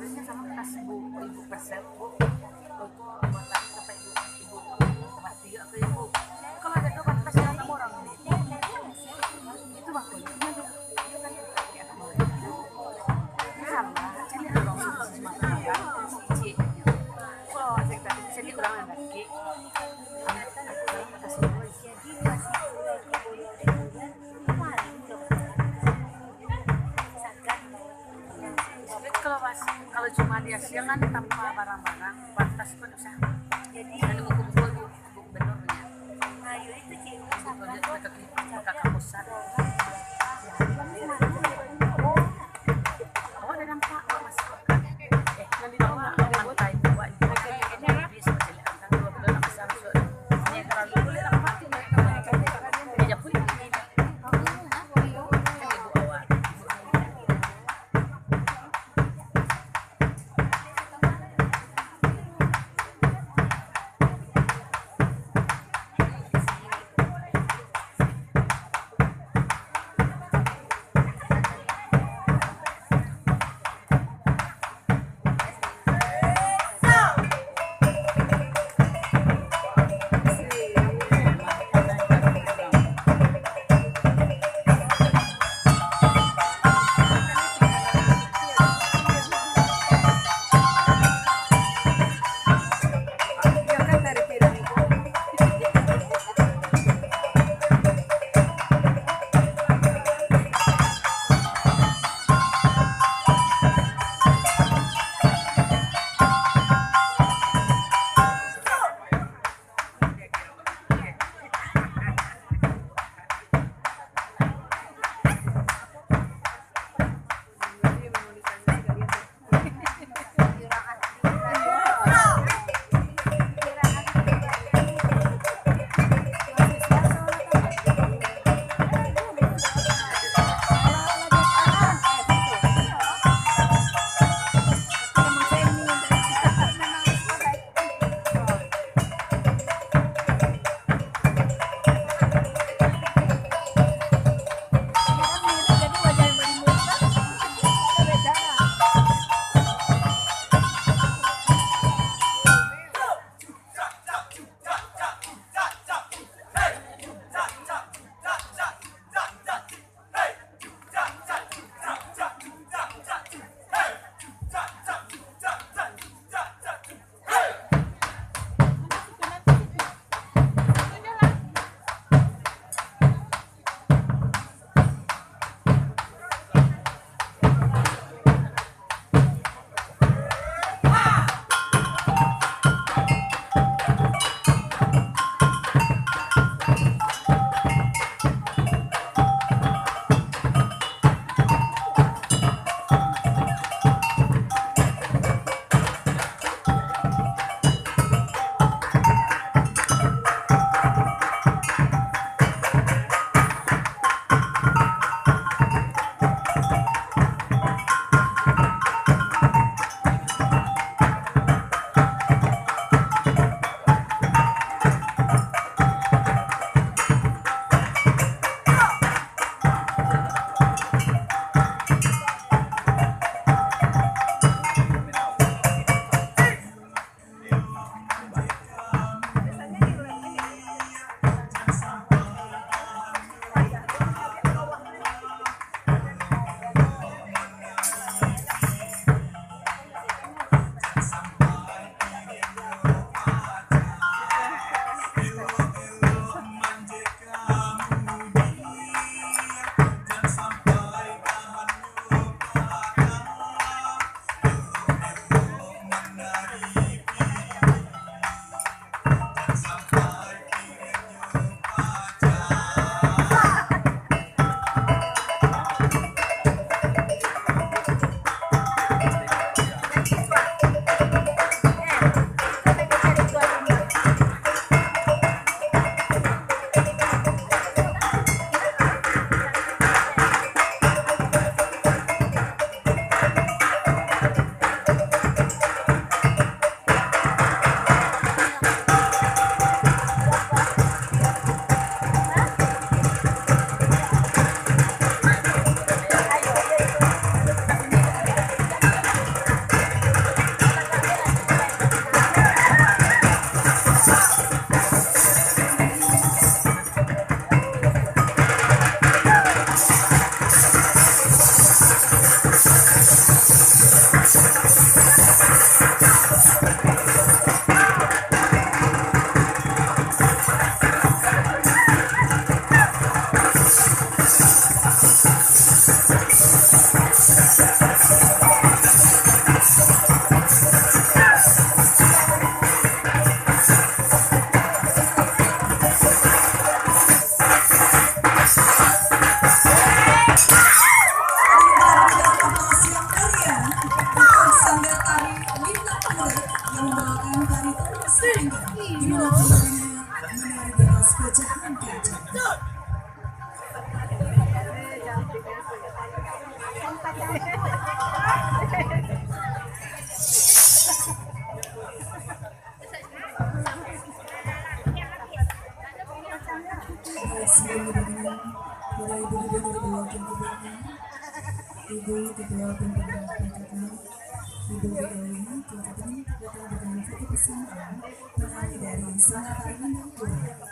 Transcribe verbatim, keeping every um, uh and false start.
Harusnya sama kasih bu, ibu pesan bu. Itu buat apa ibu? Ibu mati gak ke ibu? Kalau ada dua belas yang sama orang ini, itu bang, itu kan sama, jadi orang sama, ya, si cik. Kalau saya tadi, saya orang lagi, kasih bu. Jadi masih boleh, boleh, boleh. Tapi kalau pas, kalau cuma dia siang kan tanpa barang-barang, pantas pun usah. Jadi, kalau kumpul bu, bu gubernurnya. Nah, yo itu cik, itu kan kakak pusat. Oh, ada nampak, oh, masih. Eh, nanti tahu nggak, mantai buat. Ini habis, masih ada angkang dua puluh enam besar, so, ini yang terlalu boleh lah, Pak. Ini aja pun. Sebelum diperkenalkan kepada Ibu Gubernur Dua Wakil Gubernur, Ibu Ketua Pimpinan P K K, Ibu Dewi Kota Ketum, datang dengan foto bersama penari dari Sanggar Tari Minang Dua.